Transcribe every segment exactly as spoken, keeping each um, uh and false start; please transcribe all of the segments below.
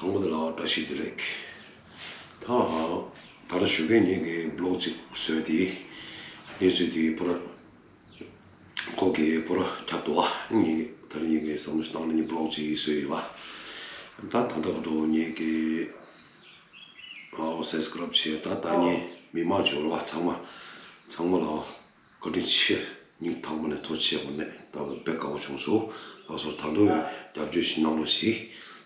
དང་པོ་དེ་ལ་བཀྲ་ཤིས་བདེ་ལེགས། ད་ད་ལྟ་ཞོགས་ཀས་ངེད་ཀྱིས་བི་ལོག་ཅིག་བཟོས་ཏེ། གནས་ཚུལ་དེ་པུ་ར་ཁོ་གིས་པུ་ར་ཁྱབ་འདུག་བ། ངེད་ཀྱིས་ད་རེས་ངེད་ཀྱིས་བསམ་བློ་ཞིག་བཏང་ནས་ངེད་བི་ལོག་ཅིག་བཟོས་ཡོད་པ། ད་ད་ལྟ་བར་དུ་ངེད་ཀྱིས་ཨའོ་སབ་སི་ཀ་རབ་བྱས། ད་ད་ངེད་མི་མང་འབྱོར་བ་ཚང་མ་ཚང་མ་ལ་བཀའ་དྲིན་ཆེ། སྙིང་ཐག་པ་ནས་ཐུགས་རྗེ་ཆེ་ཞུ་ནས། ད་དཔེ་དགའ་པོ་བྱུང་སོང་། ལགས་སོ། ད་དུང་རྒྱབ་སྐྱོར་ཞིག་གནང་རོགས་ཞེས་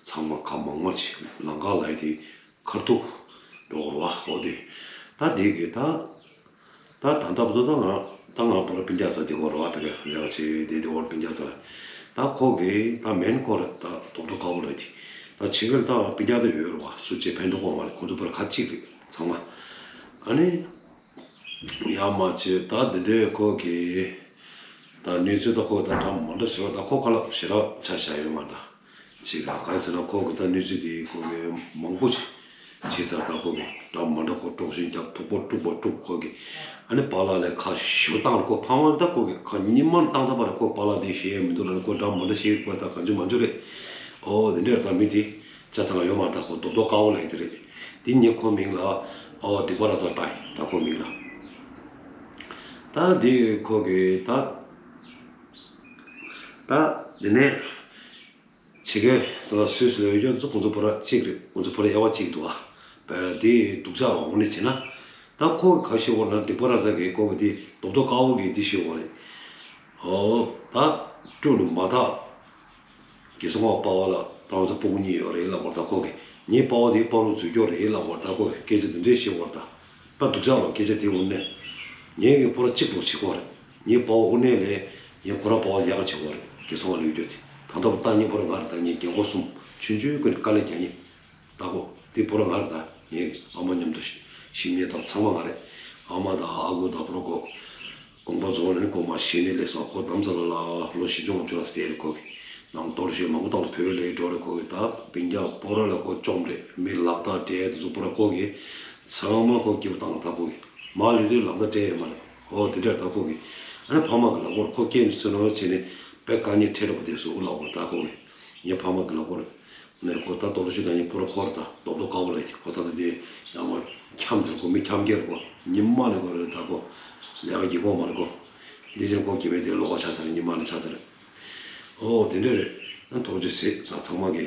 ཚང་མ་ཁ་མང་མང་ཅིག་ལང་ཀ་ལ་ཡི་དེ་ཁར་ཐུག་འགྲོ་དགོས་རེད་བ། འོ་དེ་ད་དེ་གི་ད་ད་ད་ལྟ་བར་དུ་ད་ང་ད་ང་པུ་ར་སྤུན་ཀྱག་ཚོ་དེ་གོ་རེད་བ། དེ་ག་ལས་ཀ་བྱེད་དེ་དེ་བར་སྤུན་ཀྱག་ཚོ་ལ་ད་ཁོ་གི་ད་མེན་ཁོ་རེད། ད་རྡོག་རྡོག་དཀར་པོ་ལ་ཡི་དེ་ད་ཕྱི་གལ་ད་སྤུན་ཀྱག་དེ་ཡོད་རེད་བ། སུ་གཅིག་ཕན་ཐོགས་གོ་མ་རེད། ཁོ་ཚོ་པུ་ར་ཁ་གཅིག་རེད་ཚང་མ། ཨ་ནི། ཡང་མ་བྱས་ད་འདི་འདྲའི་ཁོ་གི་ད་གནས་ཚུལ་ད་ཁོ་ད་འདྲ་མི་འདྲ་ཟེར་བ། ད་ཁོ་ཁ་ལག་ཞེ་དྲག་ཆ་བཞག་ཡོད་མ་རེད། ད་ཅིག་ག་ག་ཟེར་ན་ཁོ་གི་ད་གནས་ཚུལ་དེ་ཁོ་གི་མང་པོ་ཅིག་བྱས་ཚར། ད་ཁོ་གི་འདྲ་མི་འདྲ་ཁོ་དཀྲོག་ཤིང་རྒྱབ། ཐུག་པ་དཀྲུག་པ་དཀྲུག། ཁོ་གི་ཨ་ནི་པཱ་ལགས་ལ་ཁ་ཞེ་པོ་བཏང་རེད། ཁོ་ཕ་མ་ལ་ད་ཁོ་གི་ཁ་ཉི་མ་བཏང་ད་པ་རེད། ཁོ་པཱ་ལགས་དེ་ཞེད་མི་འདུག་ལ་ཁོ་འདྲ་མི་འདྲ་བྱེད་དགོས། ད་གང་བྱུང་མང་བྱུང་རེད། ཨོ་དེ་འདྲ་ད་མི་དེ། ཆ་ཚང་ཡོད་མ་རེད། ད་ཁོ་རྡོག་རྡོག་དཀར་པོ་ལ་ཡི་དེ་རེད། དེ་ངས་ཁོ་མིང་ལ་ཨོ་སྡིག་པ་ར་ཛ་བཏགས་ཡིན། ད་ཁོ་མིང་ལ། ད་དེ་ཁོ་གི་ད་ད་དེ་ནས་ཕྱི་རྒྱལ་ད་སུད་སི་ལ་ཡོད་རྒྱུ་ཚོ་ཁོང་ཚོ་པུ་ར་གཅིག་རེད། ཁོང་ཚོ་པུ་ར་དབྱེ་བ་གཅིག་འདུག་ཨ། དེ་སྡུག་ཅག་འོང་ནས་བྱས་ན། ད་ཁོ་ག་ཤེས་བོར་ན་སྡིག་པ་ར་ཛ་གི་ཁོ་གི་དེ་རྡོག་རྡོག་དཀར་པོ་གི་དེ་ཤེས་བོར་རེད། ཨོ་ད་སྤྲུལ་ནས་མ་ཐག་དགེ་སོང་པ་པ་ཕ་ལ་ད་ང་ཚོ་སྤུ་གུ་གཉིས་ཡོད་རེད་ལབ་བར། ད་ཁོ་གིས་ངའི་པ་ཕ་དེ་པ་ལུ་འཛུལ་སྐྱོར་རེད་ལབ་བར། ད་ཁོ་གིས་སྐད་ཆ་འདི་འདྲས་བཤད་བར། ད་པ་སྡུག་ཅག་ལོ་སྐད་ཆ་དེ་འུར་ནས། ངའི་གི་པུ་ར་གཅིག་པུ་བྱེད་ཀྱི་ཡོད་རེད། ངའི་པ་ཕ་དངོས་གནས་ལས་ངའི་ཁོ་ར་པ་ཕ་ཡག་ག་བྱེད་ཀྱི་ཡོད་རེད། དགེ་སོང་པ་ལུས་སྐྱོར་དེ་ད་ལྟ་བར་ད་ངའི་པུ་ར་ང་རེད། ད་ངའི་རྒན་གོག་གསུམ་ཆུང་ཆུང་ཀུན་ནས་དཀའ་ལས་རྒྱག་མཁན། ད་ཁོ་དེ་པུ་ར་ང་རེད། ད་ངའི་ཨ་མ་མཉམ་དུ་ཤི་མཁན་ད་ཚང་མ་ང་རེད། ཨ་མ་དང་ཨ་ཁུ་དང་པུ་ར་ཁོ། དགོངས་པ་རྫོགས་ནས་ཁོ་མར་ཞི་ནས་སླེབས་སོང་། ཁོ་རྡ་རམ་ས་ལ་ལ་ལོ་བཞི་བཅུ་ལྔ་བཅུ་ལ་བསྡད་རེད། ཁོ་གིས་ནང་གཏོར་བཤིག་མང་པོ་བཏང་དུས་བོད་ལ་འགྲོ་རེད། ཁོ་གིས་ད་སྤུན་ཀྱག་པུ་ར་ལ་ཁོ་བཅོམ་རེད། མི་ལག་བརྡ་སྤྲད་དེ་ཚོ་པུ་ར་ཁོ་གིས་ཚང་མ་ཁོ་སྐྱིད་པོ་བཏང་། ད་ཁོ་གིས་མར་ལུས་དུས་ལག་བརྡ་སྤྲད་ཡོད་མ་རེད། ཨོ་དེ་འདྲ་ད་ཁོ་གིས་ཨ་ནི་ཕ་མ་གི་ལག་པར་ཁོ་སྐྱེས་ནས་ཚུར་ནང་བྱས་ནས་དཔེ་དཀའ་ངལ་འཕྲད་རེད་པ། དེ་སུ་ལག་པར་ད་ཁོ་གིས་ངའི་ཕ་མ་གི་ལག་པར། ནས་ཁོ་ད་དོག་ལོ་ཞིག་ད་ཡིན། པུ་ར་ཁོ་ར་ད་རྡོག་རྡོག་དཀར་པོ་ལ་ཡིན། ཁོ་ད་ད་དེ་ཡང་མ་འཁྱམས་དེར་ཁོ་མི་འཁྱམ་སྐྱེར་ཁོ་ཉི་མ་ནས་ཁོ་རེ་ད་ཁོ་ལས་ཀ་གི་ཁོ་མ་རེད་ཁོ། འདི་ཕྱིར་ཁོ་གི་བས་དེ་ལོག་ཆ་ཚར་ཉི་མ་ནས་ཆ་ཚར། ཨོ་དེ་འདྲ་རེད། ཐུགས་རྗེ་ཆེ། ད་ཚང་མ་གི་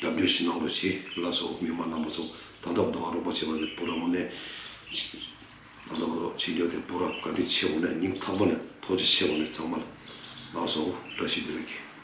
རྒྱབ་སྐྱོར་ཞིག་གནང་རོགས་ཞེས་ལ་སོགས་མི་མང་རྣམ་པ་ཚོ་ད་ལྟ་བར་དུ་ང་རོགས་པ་བྱེད་པ་དེ་པུ་ར་དངོས་གནས་ད་ལྟ་བར་དུ་བྱེད་རྒྱུ་དེ་པུ་ར་བཀའ་དྲིན་ཆེ་བོ་ནས་སྙིང་ཐག་པ་ནས་ཐུགས་རྗེ་ཆེ་བོ་ནས་ཚང་མ་ལ་ལ་སོགས་བཀྲ་ཤིས་བདེ་ལེགས།